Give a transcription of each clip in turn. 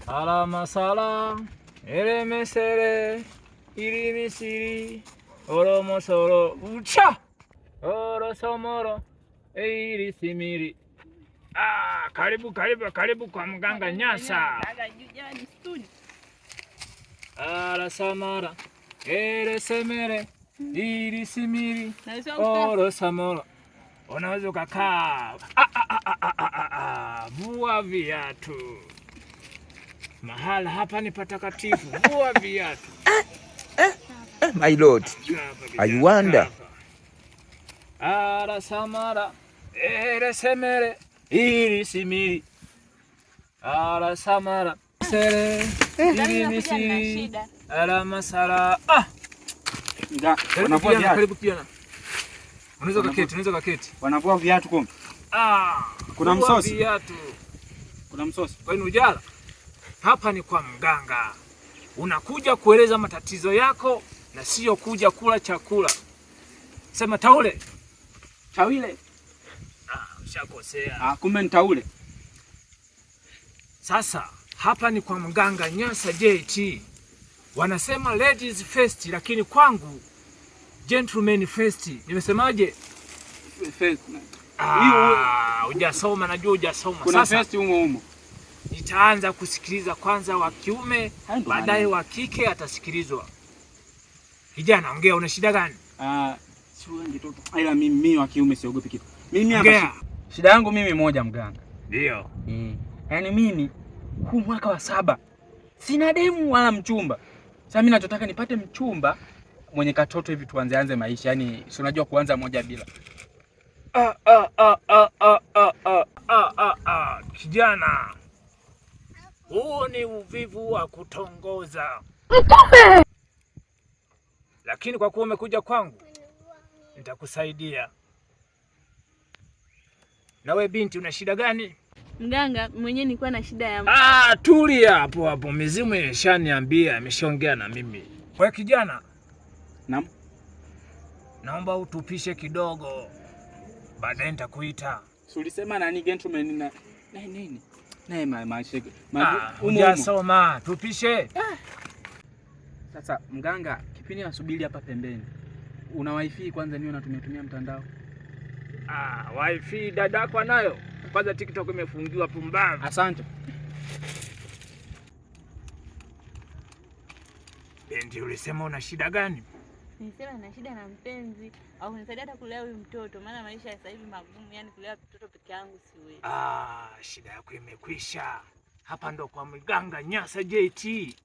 Alama sala elemesere ilimisiri oromosoro ucha orosomoro eilisimiri. Ah, karibu karibu karibu kwa mganga Nyasa. Arasamara eresemere ilisimiri orosamoro. Unaweza ukakaa. Ah, ah, ah, ah, ah, ah. Vua viatu. Mahala hapa ni patakatifu. Vua viatu. My lord, I wonder. Ara samara ere semere iri simiri. Ara samara sere iri misiri. Ara masara. Ah! Wanavua viatu. Karibu kijana. Unaweza kuketi, unaweza kuketi. Wanavua viatu kumbe. Ah, kuna msosi. Viatu. Kuna msosi. Kwa nini ujala? Hapa ni kwa mganga. Unakuja kueleza matatizo yako na sio kuja kula chakula. Sema taule. Tawile. Ah, ushakosea. Ah, kumbe ni taule. Sasa hapa ni kwa mganga Nyasa JT. Wanasema ladies first, lakini kwangu gentlemen first. Nimesemaje? First. Ah, hujasoma, najua hujasoma. Kuna Sasa first humo humo. nitaanza kusikiliza kwanza wa kiume, Hayo ndo baadaye maneno. wa kike atasikilizwa. Kijana, ongea, una shida gani? Ah, si wengi tu. Ila mimi wa kiume siogopi kitu. Mimi hapa Ongea. shida yangu mimi moja mganga. Ndio. Yaani mimi huu mwaka wa 7 sina demu wala mchumba. Sasa mimi nachotaka nipate mchumba mwenye katoto hivi tuanze anze maisha. Yaani si unajua kuanza moja bila. Ah, ah, ah, ah, ah, ah, ah, ah, ah, ah. Kijana, huu ni uvivu wa kutongoza. Lakini kwa kuwa umekuja kwangu nitakusaidia. Na we binti, una shida gani? Mganga mwenyewe nilikuwa na shida ya Ah, tulia hapo hapo, mizimu imeshaniambia, imeshaongea na mimi. We kijana, Naam. naomba utupishe kidogo, baadaye nitakuita. Si ulisema nani gentleman na na nini? Naye ma ma ma Ah, humo humo. hujasoma, tupishe. Sasa mganga, kipindi nasubiri hapa pembeni. Una wifi kwanza niwe natumia tumia mtandao? Ah, wifi dadako anayo. Kwanza TikTok imefungiwa, pumbavu. Asante. Binti, ulisema una shida gani? Nilisema na shida na mpenzi au kunisaidia hata kulea huyu mtoto, maana maisha ya sasa hivi magumu, yani kulea mtoto peke yangu siwezi. Ah, shida yako imekwisha. Hapa ndo kwa mganga Nyasa JT.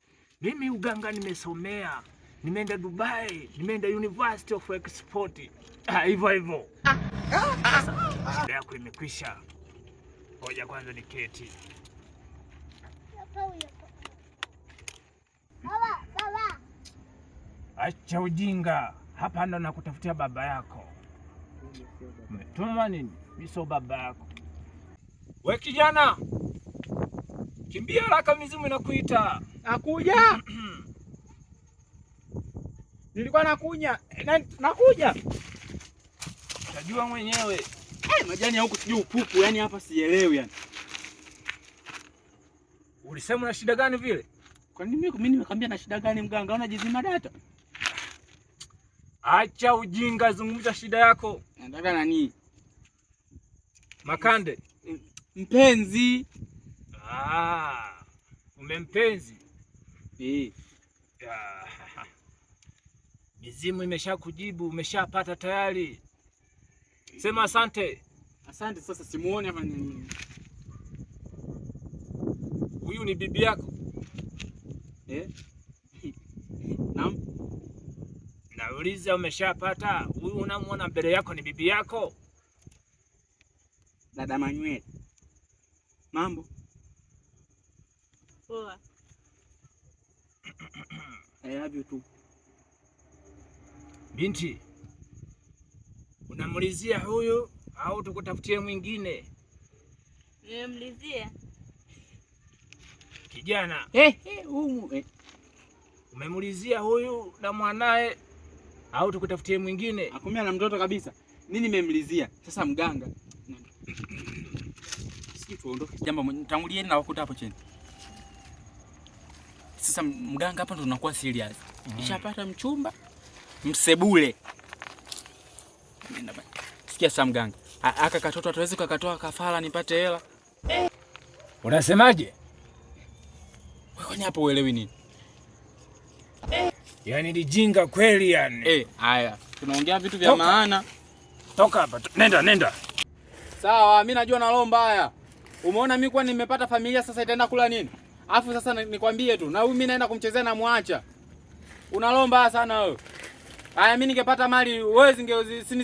Mimi uganga nimesomea, nimeenda Dubai, nimeenda University of Export. Ah, hivyo hivyo. Sasa shida yako imekwisha. Ngoja kwanza niketi. Acha ujinga. Hapa ndo nakutafutia baba yako. Umetuma nini? Mimi sio baba yako. We kijana, kimbia haraka, mizimu inakuita. Nakuja. Nilikuwa nakunya. Nakuja. Utajua mwenyewe. Majani ya huku sijui upupu, yani hapa sielewi yani. Ulisema una shida gani vile? Kwa nini mimi nimekwambia na shida gani mganga? Unajizima data. Acha ujinga, zungumza shida yako. Nataka nani? Makande. Mpenzi. Ah, umempenzi. Eh. Ya. Mizimu imeshakujibu, umeshapata tayari. Sema asante. Asante. Sasa simuone hapa ni Huyu ni bibi yako. eh? Naam. Nauliza, umeshapata? Huyu unamwona mbele yako ni bibi yako? Dada Manuel. Mambo. Poa. I love you too. Binti, unamulizia huyu au tukutafutie mwingine? Nimemlizia. Kijana, Humu. Umemulizia huyu na mwanae au tukutafutie mwingine? Akumia na mtoto kabisa. Mimi nimemlizia. Sasa mganga. Sisi tuondoke. Jambo, tangulieni na wakuta hapo chini. Sasa mganga, hapa ndo tunakuwa serious. Nishapata mchumba msebule. Nenda bana. Sikia sasa mganga. Aka katoto hatuwezi kukatoa kafara nipate hela. Unasemaje? Wewe kwani hapo uelewi nini? Yaani lijinga kweli yani. Eh, haya. Tunaongea vitu vya Toka. maana. Toka hapa. Nenda, nenda. Sawa, mimi najua na roho mbaya. Umeona mimi kwa nimepata familia sasa itaenda kula nini? Alafu sasa nikwambie tu, na huyu mimi naenda kumchezea na muacha. Una roho mbaya sana wewe. Haya, mimi ningepata mali wewe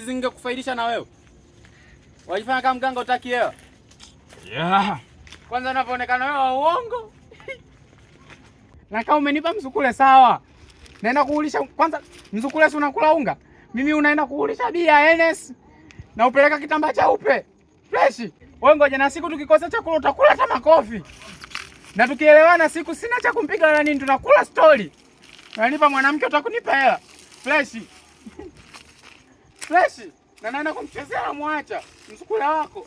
zingekufaidisha na wewe. Wajifanya kama mganga utaki hela. Yeah. Kwanza unavyoonekana wewe wa uongo. Na kama umenipa msukule sawa. Naenda kuulisha kwanza msukule si unakula unga. Mimi unaenda kuulisha bia NS na upeleka kitambaa cheupe. Fresh. Wewe ngoja na siku tukikosa chakula utakula hata makofi. Na tukielewana siku sina cha kumpiga wala nini tunakula story. Unanipa mwanamke utakunipa hela. Fresh. Fresh. Na naenda kumchezea na muacha msukule wako.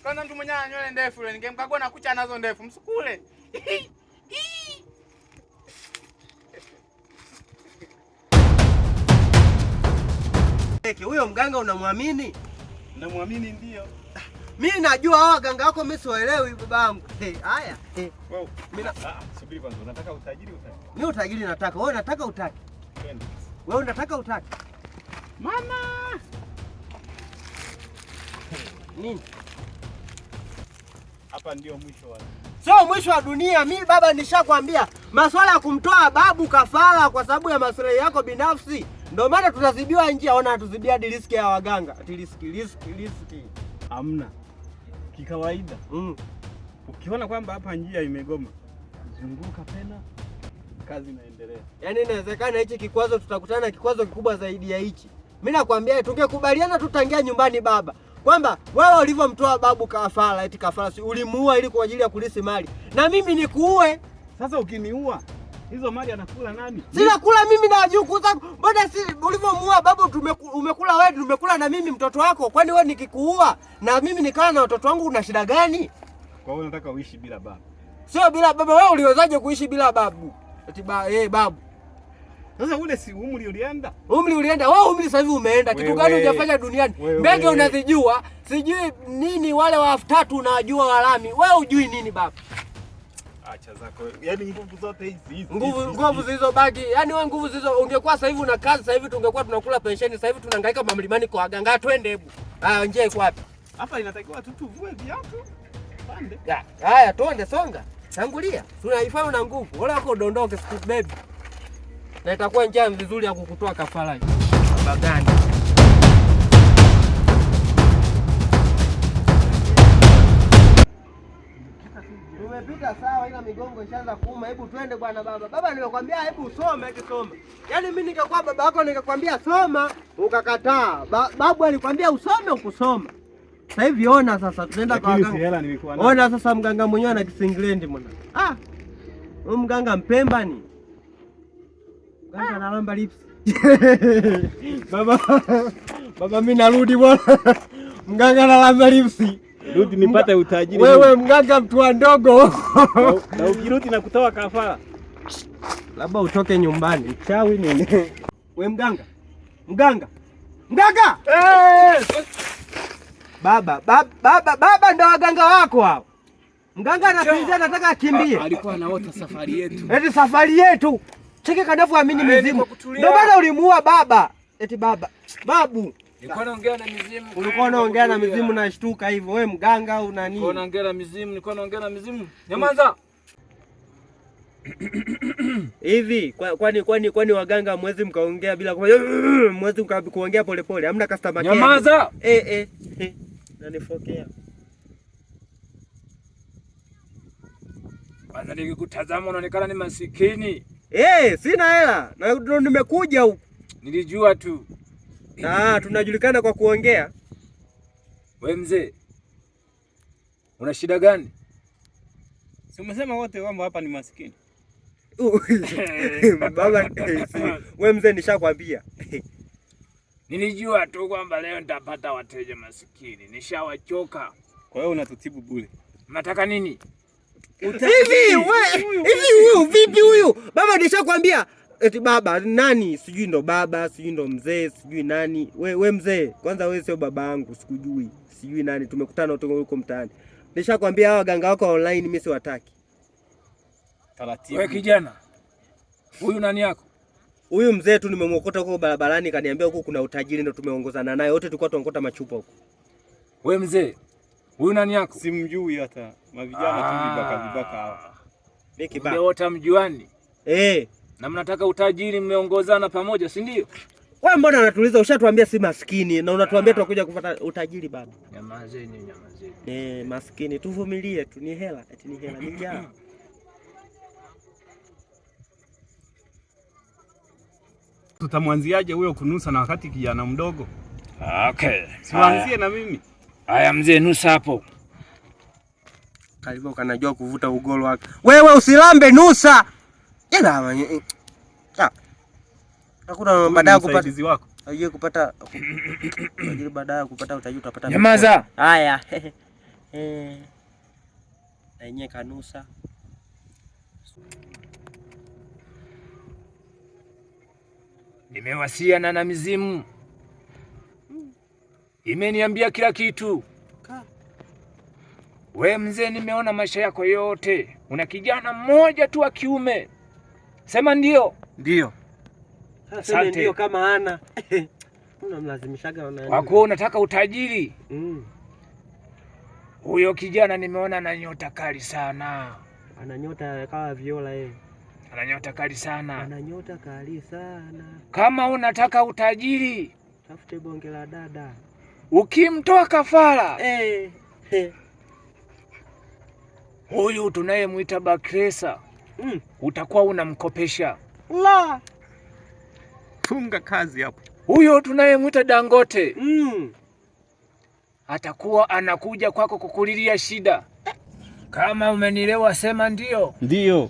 Kwanza mtu mwenyewe ana nywele ndefu yule, ningemkagua na kucha nazo ndefu, msukule. Huyo mganga unamwamini? Namwamini ndio. Mimi najua hawa waganga wako mimi siwaelewi babangu. Hey, haya. Hey. Wewe, Mimi subiri kwanza, unataka utajiri utaki? mimi utajiri nataka. Wewe unataka utaki? Twende. Wewe unataka utaki? Mama! Nini? Hapa ndio mwisho wa Sio mwisho wa dunia. Mimi baba nishakwambia masuala ya kumtoa babu kafara kwa sababu ya maslahi yako binafsi. Ndio maana tunazibiwa njia, ona tuzibia hadi riski ya waganga. Ati riski, riski, riski. Hamna. Kikawaida. Ukiona kwamba hapa njia imegoma, zunguka tena, kazi inaendelea. Yaani inawezekana hichi kikwazo tutakutana na kikwazo kikubwa zaidi ya hichi. Mimi nakwambia tungekubaliana tu tangia nyumbani baba kwamba wewe ulivyomtoa babu kafara, eti kafara si ulimuua ili kwa ajili ya kulisi mali, na mimi nikuue. Sasa ukiniua hizo mali anakula nani? Sina kula mimi na wajukuu zangu. Mbona si ulivyomuua babu umekula wewe, tumekula na mimi mtoto wako. Kwani wewe nikikuua na mimi nikala na watoto wangu una shida gani? Kwa hiyo unataka uishi bila baba? Sio bila baba. Wewe uliwezaje kuishi bila babu? Eti babu. Sasa ule si umri ulienda? Umri ulienda. Wewe umri sasa hivi umeenda. Kitu gani Wewe. hujafanya duniani? Wewe. Mbege unazijua, sijui nini wale wa 3000 unawajua walami. Wewe hujui nini baba? Acha zako. Yaani nguvu zote hizi hizi. Nguvu hizi, nguvu hizi. zilizobaki. Yaani wewe nguvu zilizo ungekuwa sasa hivi una kazi sasa hivi tungekuwa tunakula pensheni sasa hivi tunahangaika mamlimani kwa waganga. Twende hebu. Haya njia iko wapi? Hapa inatakiwa tu tuvue viatu. Pande. Haya twende songa. Tangulia. Tunaifanya na nguvu. Wala wako udondoke siku baby. Na itakuwa njia nzuri ya kukutoa kafara. Baba gani? Tumepita sawa, ila migongo ishaanza kuuma. Hebu twende bwana baba. Baba nimekwambia hebu usome, eti soma. Yaani mimi ningekuwa baba yako ningekwambia soma, ukakataa. Babu alikwambia usome ukusoma. Sasa hivi ona sasa tunaenda kwa Lakini si waganga. hela nilikuwa nayo. Ona sasa mganga mwenyewe ana kisinglendi mwana. Ah. Huyu mganga Mpemba ni. Mganga analamba lips. Baba baba mimi narudi bwana. Mganga analamba lips. Rudi nipate utajiri. Wewe mganga mtu wa ndogo. Na ukirudi na kutoa kafara. Labda utoke nyumbani. Mchawi nini? We mganga. Mganga. Mganga! Eh! Baba, baba, baba, baba ndo waganga wako hao. Mganga anasinzia anataka akimbie. Alikuwa anaota safari yetu. Eti safari yetu. Cheki kanavyoamini mizimu. Ndio maana ulimuua baba. Eti baba. Babu. Nilikuwa naongea na mizimu. Ulikuwa unaongea na mizimu na shtuka hivyo. We mganga au nani? Nilikuwa naongea na mizimu, nilikuwa naongea na mizimu. Nyamaza. Hivi kwani waganga mwezi mkaongea bila mwezi kuongea polepole? Hamna customer care. Nyamaza. Eh. Nanifokea. Kwanza nikikutazama unaonekana ni masikini. Sina hela. Na ndo nimekuja huku. Nilijua tu. Ah, tunajulikana kwa kuongea. We mzee, una shida gani? Si umesema wote kwamba hapa ni masikini? Baba, we mzee nishakwambia. Nilijua tu kwamba leo nitapata wateja masikini. Nishawachoka. Kwa hiyo unatutibu bure. Mnataka nini? Hivi we, hivi huyu vipi huyu? Baba nishakwambia eti baba nani? Sijui ndo baba, sijui ndo mzee, sijui nani. We mzee, kwanza we sio baba yangu, sikujui. Sijui nani, tumekutana huko huko mtaani. Nishakwambia hawa waganga wako wa online mimi siwataki. Taratibu. We kijana, huyu nani yako? Huyu mzee tu nimemwokota huko barabarani, kaniambia huko kuna utajiri, ndo tumeongozana naye. Wote tulikuwa tunaokota machupa huko. We mzee, huyu nani yako? Simjui hata. Mavijana tu vibaka vibaka hawa. Mimi kibaka. Mbe wote hamjuani Eh, na mnataka utajiri, mmeongozana pamoja, si ndio? wewe mbona unatuuliza? Ushatuambia si maskini na unatuambia tunakuja kupata utajiri baba. Nyamazeni, nyamazeni. Eh, maskini tuvumilie tu, ni hela, eti ni hela, ni njaa. Tutamwanziaje huyo kunusa na wakati kijana mdogo? Okay. Siwanzie na mimi. Haya mzee, nusa hapo. Karibu kanajua kuvuta ugolo wake. Wewe usilambe nusa. Yala ah. Hakuna baadaye kupata Msaidizi wako. Unajua kupata utajiri baadaye kupata utajiri utapata. Nyamaza. Haya. Eh. Na yenyewe kanusa. Nimewasiliana na mizimu, imeniambia kila kitu. We mzee, nimeona maisha yako yote, una kijana mmoja tu wa kiume. Sema ndio. Ndio. Sasa Asante. ndio kama ana. Unamlazimishaga na Kwa kuwa unataka utajiri, Mm. huyo kijana nimeona ana nyota kali sana, Ana nyota kama Viola yeye. ana nyota kali sana. Ana nyota kali sana. Kama unataka utajiri, Tafute bonge la dada. ukimtoa kafara Eh. huyu tunayemwita Bakresa, utakuwa unamkopesha. La. Funga kazi hapo. Huyo tunayemwita Dangote atakuwa anakuja kwako kukulilia shida. Kama umenielewa, sema ndio. Ndio.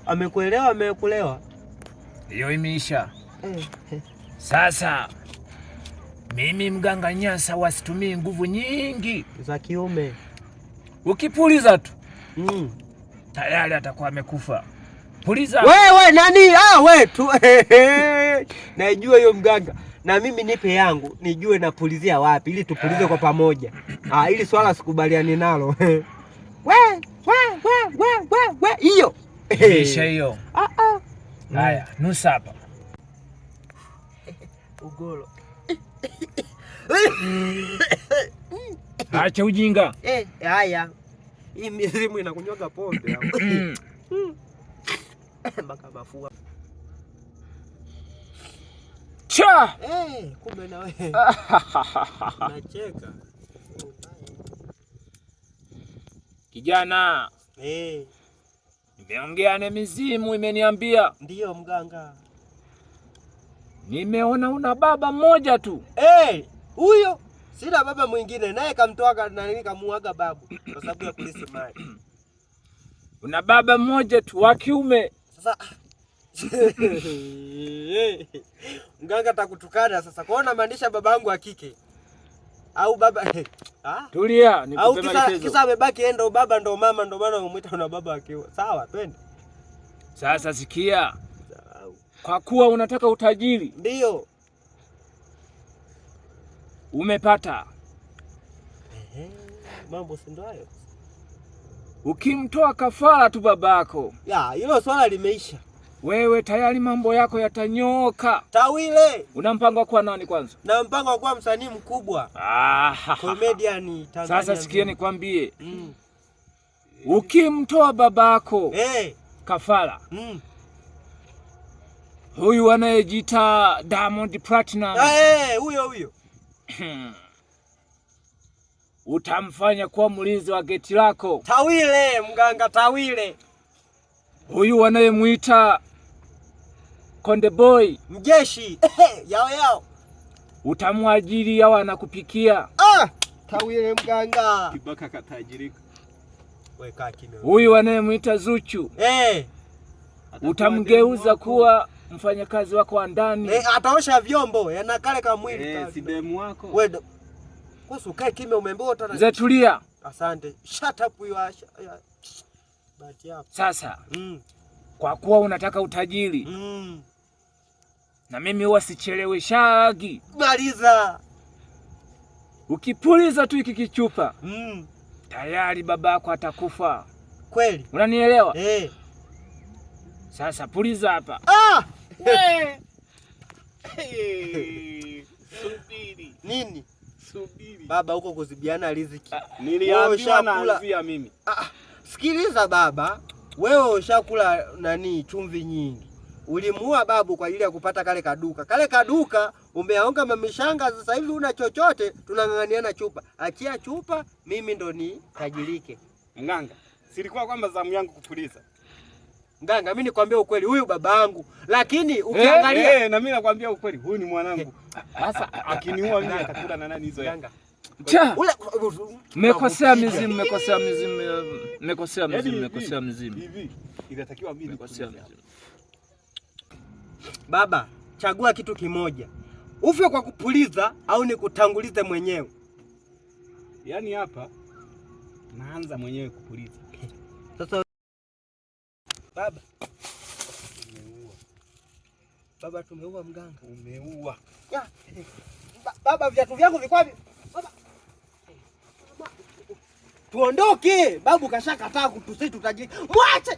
Amekuelewa, amekuelewa. Hiyo imeisha. Sasa mimi mganga Nyasa wasitumii nguvu nyingi, Za kiume. ukipuliza tu tayari atakuwa amekufa. Puliza. Wewe nani? Ah, we tu. Naijua hiyo mganga. Na mimi nipe yangu nijue napulizia wapi ili tupulize kwa pamoja. Ah, ili swala sikubaliani nalo. We, we, we, we, we, we hiyo. Imeisha hiyo. Ah ah. Haya, nusa hapa. Ugolo. Acha ujinga. Eh, haya. Hii mizimu inakunywaga pombe hapo. Mpaka mafua. Cha! Eh, kumbe na wewe. Nacheka. Kijana, Eh, nimeongea na mizimu imeniambia ndiyo mganga. nimeona una baba mmoja tu. Eh, huyo sina baba mwingine naye kamtoaga na nini kamuaga babu kwa sababu ya kulisi mali. Una baba mmoja tu wa kiume. Sasa mganga atakutukana sasa. Kwa hiyo unamaanisha babangu wa kike au baba ah? Tulia, Au nikupe kisa maelekezo. kisa amebaki yeye ndo baba ndo mama ndo maana umemuita una baba wa kiume. Sawa, twende. Sasa sikia, kwa kuwa unataka utajiri Ndio. umepata. Ehe, mambo si ndo hayo? Ukimtoa kafara tu babako, Ya, hilo swala limeisha. wewe tayari mambo yako yatanyooka. Tawile Una mpango wa kuwa nani kwanza? na mpango wa kuwa msanii mkubwa, Ah, comedian Tanzania. sasa sikia nikwambie, ukimtoa babako kafara, huyu anayejiita Diamond Platinum Eh, huyo huyo. utamfanya kuwa mlinzi wa geti lako. Tawile mganga Tawile. Huyu anayemwita Konde Boy Mjeshi. Yao yao. utamwajiri awe anakupikia. Ah, Tawile mganga. Kibaka katajirika. Wewe kaa kimya. Huyu anayemwita Zuchu utamgeuza kuwa mfanyakazi wako wa ndani. Eh, ataosha vyombo yana kale ka mwili. Si demu wako. Wewe kwa ukae kimya umeambiwa utana. Mzee tulia. Asante. Shut up you are. Bahati yako. Sasa kwa kuwa unataka utajiri na mimi huwa sicheleweshagi. Maliza. Ukipuliza tu hiki kichupa tayari babako atakufa. Kweli. Unanielewa? Eh. Sasa puliza hapa. Ah! Subiri. Nini? Subiri. Baba huko kuzibiana riziki. Niliambiwa Ushakula. naanzia mimi. Ah, sikiliza baba, wewe ushakula nani chumvi nyingi. Ulimuua babu kwa ajili ya kupata kale kaduka. Kale kaduka umeaonga mamishanga, sasa hivi una chochote, tunang'ang'aniana chupa. Achia chupa, mimi ndo ni tajirike. Mganga, silikuwa kwamba zamu yangu kupuliza. Mganga, mimi nikwambia ukweli, huyu babangu, lakini ukiangalia Eh, na mimi nakwambia ukweli, huyu ni mwanangu. Sasa akiniua mimi atakula na nani hizo hela? Mganga, Cha! ule Mmekosea mizimu, mmekosea mizimu, mmekosea Yaani mizimu, hivi, mmekosea mizimu. Hivi inatakiwa mimi Mmekosea nikuulize. mizimu. Baba, chagua kitu kimoja, ufe kwa kupuliza au nikutangulize mwenyewe. Yaani hapa naanza mwenyewe kupuliza. Sasa baba, baba, tumeua mganga. Umeua. Ya. Baba, viatu vyangu viko wapi? Baba. Tuondoke, babu kashakataa kutusi tutajiri. Mwache.